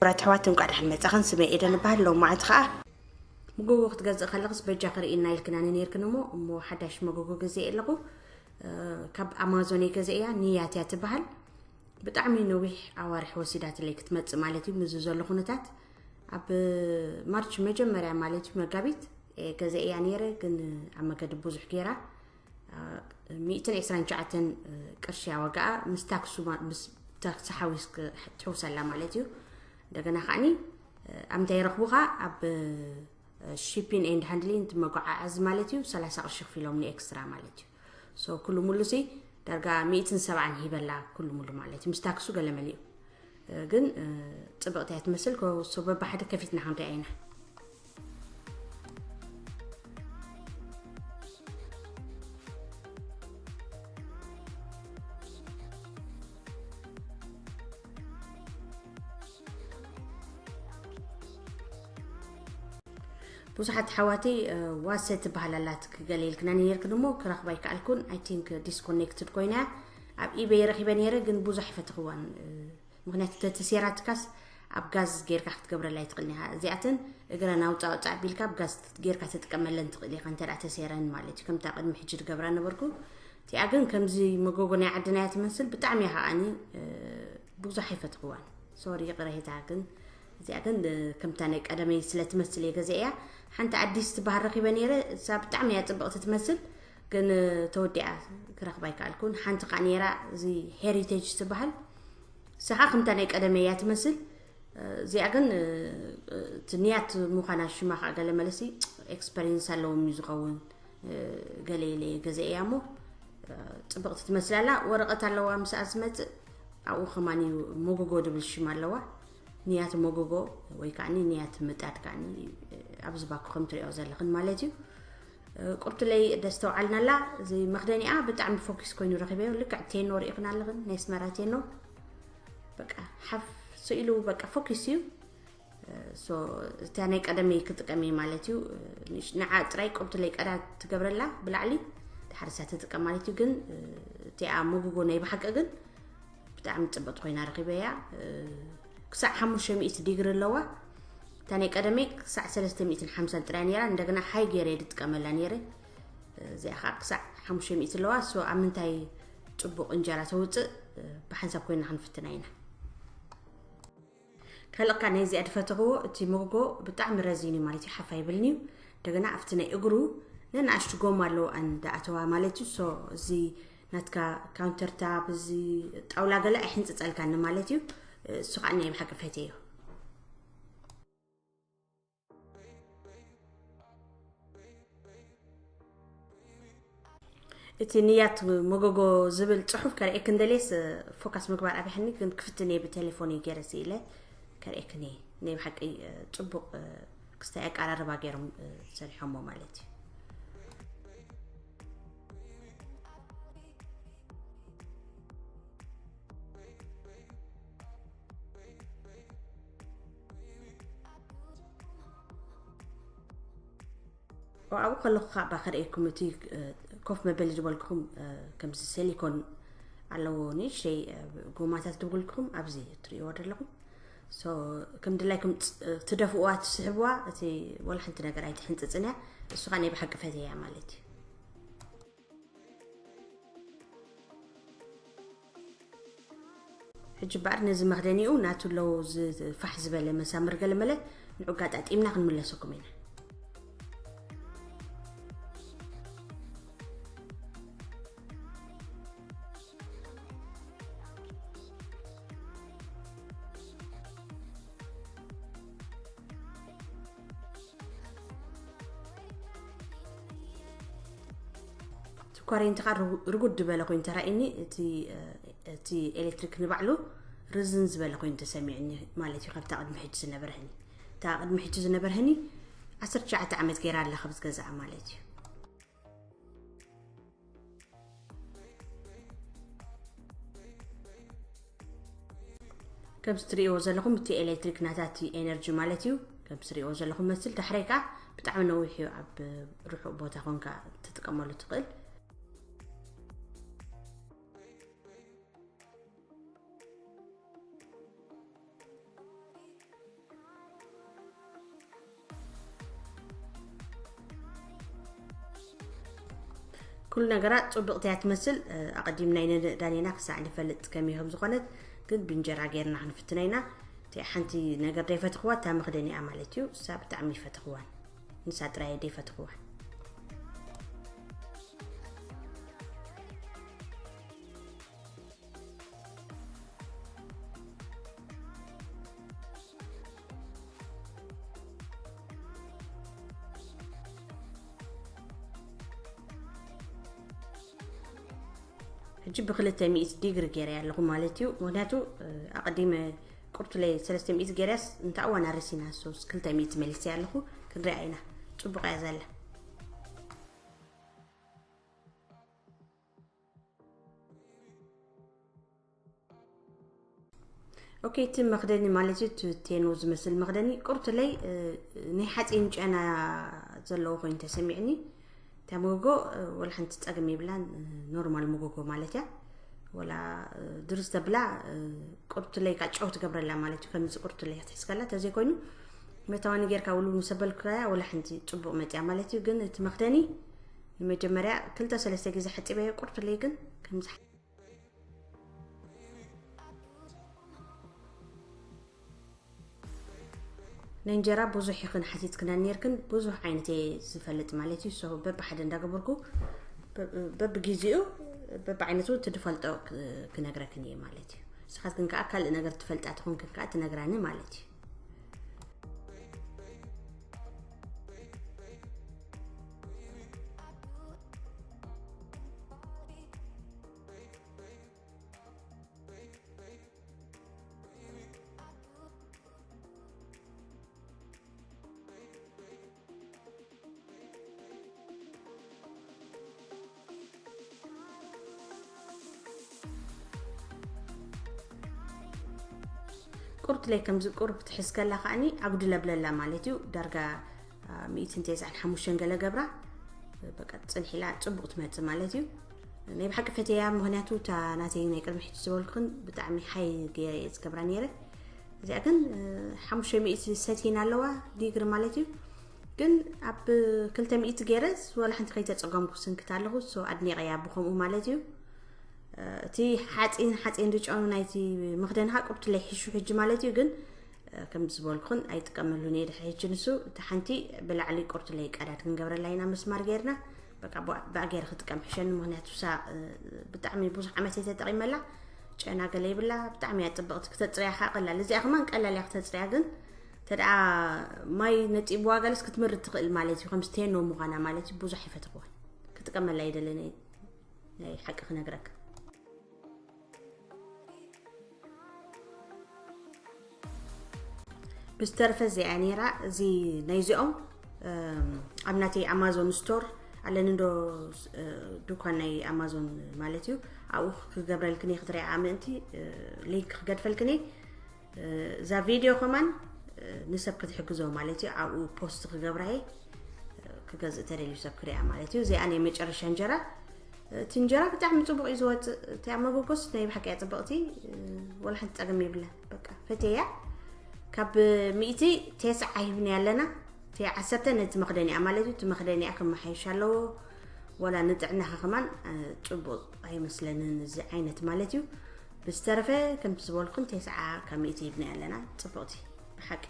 ክቡራት ኣሕዋት፣ እንኳዕ ደሓን መጻኽን። ስመይ ኤደን እበሃል። ሎማዓንቲ ኸዓ መጎጎ ክትገዝእ ከለኽስ በጃ ክርእየና ኢልክናኒ ነይርክን እሞ፣ እሞ ሓዳሽ መጎጎ ገዚኤ ኣለኹ። እ፣ ካብ ኣማዞን እየ ገዚኤያ። ንያት እያ ትበሃል። ብጣዕሚ ነዊሕ ኣዋርሕ ወሲዳትለይ ክትመጽእ ማለት እዩ። ምስዚ ዘሎ ኩነታት ኣብ ማርች መጀመርያ ማለት እዩ፣ መጋቢት፣ እ፣ ገዚኤያ ነይረ፣ ግን ኣብ መገዲ ብዙሕ ገይራ፣ እ፣ ሚእትን ዕስራን ትሽዓተን ቅርሺ እያ ዋጋኣ፣ ምስ ታክሱ ማ-፣ ምስ ታክሲ ሓዊስ ክ-፣ ትሕውሰላ ማለት እዩ። እንደገና ከዓኒ፣ እ፣ ኣብ ምንታይ ይረኽቡኻ? ኣብ፣ እ፣ ሺፒንግ ኤንድ ሃንድሊንግ፣ እቲ መጓዓዓዚ ማለት እዩ፣ ሰላሳ ቅርሺ ክፊሎምኒ ኤክስትራ ማለት እዩ። ሶ፣ ኩሉ ሙሉ ሲ ዳርጋ ሚእትን ሰብዓን ሂበላ፣ ኩሉ ሙሉ ማለት እዩ፣ ምስ ታክሱ ገለ መሊኡ። እ፣ ግን፣ እ፣ ጽብቕቲ እያ ትመስል። ኮ-፣ ሶ፣ በብሓደ ከፊትና ክንሪኣ ኢና። ብዙሓት ኣሕዋተይ፣ እ፣ ዋሰ ትበሃል ኣላት ክገለ ኢልክናኒ ነይርክን እሞ ክረኽባ ኣይከኣልኩን። I think disconnected ኮይና እያ። ኣብ ኢበይ ረኺበ ነይረ፣ ግን ብዙሕ ኣይፈተኽዋን። እ፣ ምኽንያቱ ተተሴራትካስ ኣብ ጋዝ ጌርካ ክትገብረላ ኣይትኽእልን ኢኻ። እዚኣተን እግረን ኣውፃእ ኣውፃእ ኣቢልካ ኣብ ጋዝ ጌርካ ተጥቀመለን ትኽእል ኢኻ፣ እንተ ደኣ ተሴረን ማለት እዩ። ከምታ ቅድሚ ሕጂ ዝገብራ ነበርኩ። እቲኣ ግን ከምዚ መጎጎ ናይ ዓድና እያ ትመስል፣ ብጣዕሚ እያ ከዓኒ፣ እ፣ ብዙሕ ኣይፈትኽዋን። ሶሪ፣ ይቕሬታ። ግን እዚኣ ግን፣ እ፣ ከምታ ናይ ቀደመይ ስለ ትመስል እየ ገዚኤያ። ሓንቲ ኣዲስ ትበሃል ረኺበ ነይረ፣ እሳ ብጣዕሚ እያ ጽብቕቲ ትመስል፣ ግን፣ እ፣ ተወዲኣ ክረኽባ ኣይከኣልኩን። ሓንቲ ከኣ ነይራ፣ እዚ ሄሪቴጅ ትበሃል፣ እሳ ከኣ ከምታ ናይ ቀደመይ እያ ትመስል። እ፣ እዚኣ ግን፣ እ፣ እቲ ንያት ምዃና ሽማ ከኣ ገለ መለሲ ኤክስፐሪንስ ኣለዎም እዩ ዝኸውን። እ፣ ገለ ኢለ እየ ገዚኤያ እሞ፣ እ፣ ጽብቕቲ ትመስል ኣላ። ወረቐት ኣለዋ ምስኣ ዝመጽእ፣ ኣብኡ ከማን እዩ መጎጎ ድብል ሽም ኣለዋ። ንያት መጎጎ ወይ ከዓኒ ንያት ምጣድ ከዓኒ፣ እ፣ ኣብዚ ባኮ ከም ትሪኦ ዘለኽን ማለት እዩ። እ፣ ቁርትለይ ደስተውዓልናላ። እዚ መኽደኒኣ ብጣዕሚ ፎኪስ ኮይኑ ረኺበዮ። ልክዕ ቴኖ ርኢኽና ኣለኽን፣ ናይ ኣስመራ ቴኖ። በቃ ሓፍ ስኢሉ በቃ ፎኪስ እዩ። እ፣ ሶ፣ እታ ናይ ቀደመይ ክጥቀም እየ ማለት እዩ። እ፣ ንሽ-፣ ንዓ ጥራይ ቁርትለይ ቀዳ ትገብረላ ብላዕሊ፣ ድሓር እሳ ትጥቀም ማለት እዩ። ግን፣ እ፣ እቲኣ መጎጎ ናይ ብሓቂ ግን ብጣዕሚ ጽብቕቲ ኮይና ረኺበያ። እ፣ ክሳዕ ሓሙሽተ ሚእቲ ዲግሪ ኣለዋ። እታ ናይ ቀደመይ ክሳዕ ሰለስተ ሚእትን ሓምሳን ጥራይ ነይራ፣ እንደገና ሃይ ገይረ እየ ዝጥቀመላ ነይረ። እ፣ እዚኣ ኸዓ ክሳዕ ሓሙሽተ ሚእቲ ኣለዋ። ሶ፣ ኣብ ምንታይ ጽቡቕ እንጀራ ተውጽእ፣ እ፣ ብሓንሳብ ኮይና ክንፍትና ኢና። ካልእ ካ ናይዚኣ ዝፈተኽዎ፣ እቲ መጎጎ ብጣዕሚ ረዚን እዩ ማለት እዩ፣ ሓፍ ኣይብልን እዩ። እንደገና ኣብቲ ናይ እግሩ ነንኣሽቱ ጎማ ኣለዎ ኣን ዝኣተዋ ማለት እዩ። ሶ፣ እዚ ናትካ ካውንተር ታፕ፣ እዚ ጣውላ ገለ ኣይሕንጽጸልካን ማለት እዩ። እሱ ከዓ ናይ ብሓቂ ፈትየዮ። እቲ ንያት መጎጎ ዝብል ጽሑፍ ከርእየክን ደልየስ፣ ፎካስ ምግባር ኣብያሕኒ፣ ግን ክፍትን እየ ብቴሌፎን እየ ገይረ ስኢለ ከርእየክን እየ። ናይ ብሓቂ፣ እ፣ ጽቡቕ፣ እ፣ ክስታይ ኣቀራርባ ገይሮም፣ እ፣ ሰሪሖሞ ማለት እዩ። ኣብኡ ከለኹ ኸኣ ከርእየኩም እቲ፣ እ፣ ኮፍ መበሊ ዝበልኩኹም፣ እ፣ ከምዚ ሴሊኮን ኣለዎ ንእሽተይ፣ እ፣ ጎማታት ዝበልኩኹም ኣብዚ ትርእይዎ ዘለኹም። ሶ፣ ከም ድላይኩም ፅ-፣ ትደፍእዋ፣ ትስሕብዋ፣ እቲ ወላ ሓንቲ ነገር ኣይትሕንጽጽን እያ። እሱ ኸኣ ናይ ብሓቂ ፈትየያ ማለት እዩ። ሕጂ እምበኣር ነዚ መኽደኒኡ ናቱ ኣለዎ፣ እዚ ፋሕ ዝበለ መሳምር ገለመለ ንዑ ኣጋጣጢምና ክንምለሰኩም ኢና። እቲ ኳሬንት ኸኣ ርጉ-፣ ርጉድ ዝበለ ኮይኑ ተራእዩኒ፣ እቲ፣ እ፣ እቲ ኤሌክትሪክ ንባዕሉ ርዝን ዝበለ ኮይኑ ተሰሚዑኒ ማለት እዩ፣ ካብታ ቅድሚ ሕጂ ዝነበረህኒ። እታ ቅድሚ ሕጂ ዝነበረህኒ ዓሰርተ ትሽዓተ ዓመት ገይራ ኣላ ካብ ዝገዝኣ ማለት እዩ። ከምዚ ትርእይዎ ዘለኹም እቲ ኤሌክትሪክ ናታ እቲ ኤነርጂ ማለት እዩ። ከምዚ ትርእይዎ ዘለኹም መስል ዳሕረይ ከኣ ብጣዕሚ ነዊሕ እዩ፣ ኣብ ርሑቕ ቦታ ኮንካ ትጥቀመሉ ትኽእል። ኩሉ ነገራ ጽቡቕቲ እያ ትመስል። ኣቐዲምና ኣይነዳን ኢና ክሳዕ ንፈልጥ ከመይ ከም ዝኾነት፣ ግን ብእንጀራ ጌርና ክንፍትና ኢና። እቲ ሓንቲ ነገር ዘይፈትኽዋ እታ መኽደኒኣ ማለት እዩ። እሳ ብጣዕሚ ይፈትኽዋን፣ ንሳ ጥራይ ዘይፈትኽዋን። ሕጂ ብክልተ ሚእቲ ዲግሪ ገይረ ኣለኹ ማለት እዩ። ምክንያቱ ኣቐዲመ ቁርቱለይ ሰለስተ ሚእቲ ገይረስ እንተ ኣዋን ኣረሲና ሶስ ክልተ ሚእቲ መሊሰ ኣለኹ። ክንሪኣ ኢና። ጽቡቕ እያ ዘላ። ኦኬ፣ እቲ መኽደኒ ማለት እዩ፣ እቲ ቴኖ ዝመስል መኽደኒ ቁርቱለይ ናይ ሓፂን ጨና ዘለዎ ኮይኑ ተሰሚዕኒ። እታ መጎጎ ወላ ሓንቲ ፀገም የብላን። ኖርማል መጎጎ ማለት እያ። ወላ ድርስ ተብላ ቁርቱለይ ካ ጨው ትገብረላ ማለት እዩ። ከምዚ ቁርቱለይ ክትሕስከላ ተዘይኮይኑ መታወኒ ጌርካ ውሉ ምስ ኣበልካያ ወላ ሓንቲ ፅቡቕ መፅያ ማለት እዩ። ግን እቲ መኽደኒ ንመጀመርያ ክልተ ሰለስተ ግዜ ሓፂበዮ። ቁርቱለይ ግን ከምዚ ናይ እንጀራ ብዙሕ ኢኽን ሓቲትክና ኔርክን፣ ብዙሕ ዓይነት እየ ዝፈልጥ ማለት እዩ። So በብሓደ እንዳገበርኩ በብግዜኡ በብዓይነቱ ትድፈልጦ ክነግረክን እየ ማለት እዩ። ንስኻትክን ከዓ ካልእ ነገር ትፈልጣ ትኾንክን ከዓ ትነግራኒ ማለት እዩ። ቁርት ለይ ከምዚ ቁርብ ትሕዝ ከላ ከዓኒ ኣጉድለ ብለላ ማለት እዩ። ዳርጋ ሚእትን ተስዓን ሓሙሽተን ገለ ገብራ በቃ ፅንሒላ ፅቡቕ ትመፅእ ማለት እዩ። ናይ ብሓቂ ፈተያ፣ ምክንያቱ እታ ናተይ ናይ ቅድሚ ሕጂ ዝበልኩን ብጣዕሚ ሓይ ገይረ እየ ዝገብራ ነይረ። እዚኣ ግን ሓሙሽተ ሚእቲ ሰቲን ኣለዋ ዲግሪ ማለት እዩ። ግን ኣብ ክልተ ሚእቲ ገይረ ወላ ሓንቲ ከይተፀገምኩ ስንክት ኣለኹ። So ኣድኒቐያ ብከምኡ ማለት እዩ። እቲ ሓፂን ሓፂን ድጨኑ ናይቲ መክደንካ ቁርት ለይ ሕሹ ሕጂ ማለት እዩ። ግን ከም ዝበልኩን ኣይጥቀመሉን እየ ድሕሪ ሕጂ ንሱ። እቲ ሓንቲ ብላዕሊ ቁርት ለይ ቀዳድ ክንገብረላ ኢና መስማር ገይርና። በቃ ብኣ ገይረ ክጥቀም ሕሸኒ፣ ምክንያቱ ሳ ብጣዕሚ ብዙሕ ዓመት እየ ተጠቒመላ። ጨና ገለ ይብላ፣ ብጣዕሚ እያ ፅብቕቲ። ክተፅርያ ከዓ ቀላል፣ እዚኣ ከማን ቀላል እያ ክተፅርያ። ግን ተደኣ ማይ ነፂብዋ ገለስ ክትምር ትኽእል ማለት እዩ። ከም ስቴኖ ምዃና ማለት እዩ። ብዙሕ ኣይፈትኽዋን፣ ክጥቀመላ ይደለነ። ናይ ሓቂ ክነግረካ። ብዝተረፈ እዚኣ ነይራ። እዚ ናይዚኦም ኣብ ናተይ ኣማዞን ስቶር ኣለኒ እንዶ፣ ድኳን ናይ ኣማዞን ማለት እዩ። ኣብኡ ክገብረልክን እየ ክትሪኣ ምእንቲ ሊንክ ክገድፈልክን እየ። እዛ ቪድዮ ከማን ንሰብ ክትሕግዞ ማለት እዩ። ኣብኡ ፖስት ክገብራ እየ። ክገዝእ ተደልዩ ሰብ ክሪኣ ማለት እዩ። እዚኣ ናይ መጨረሻ እንጀራ። እቲ እንጀራ ብጣዕሚ ፅቡቕ እዩ ዝወፅእ። እቲ ኣብ መጎጎስ ናይ ብሓቂ እያ ፅብቕቲ፣ ወላ ሓንቲ ፀገም የብላን። በቃ ፈትየያ። ካብ ሚእቲ ተስዓ ሂብና ኣለና። እቲ ዓሰርተ ነቲ መኽደኒኣ ማለት እዩ። እቲ መኽደኒኣ ክመሓየሽ ኣለዎ። ወላ ንጥዕናኻ ከማን ፅቡቕ ኣይመስለንን እዚ ዓይነት ማለት እዩ። ብዝተረፈ ከምቲ ዝበልኩን ተስዓ ካብ ሚእቲ ሂብና ኣለና። ፅብቕቲ ብሓቂ።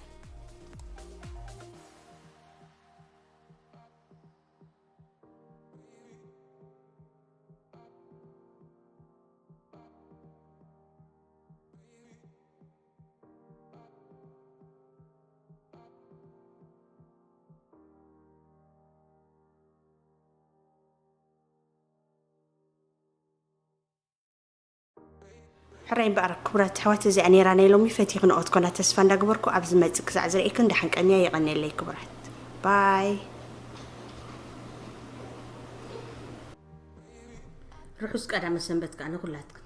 ሕራይ እምበኣር ክቡራት ኣሕዋት፣ እዚኣ ነይራ ናይ ሎሚ ፈቲኽንኦ ትኮና ተስፋ እንዳገበርኩ፣ ኣብ ዝመጽእ ክሳዕ ዝርእየክን ደሓን ቀንያ። የቐንየለይ ክቡራት። ባይ። ርሑስ ቀዳመ ሰንበት ከኣ ንኹላትክን።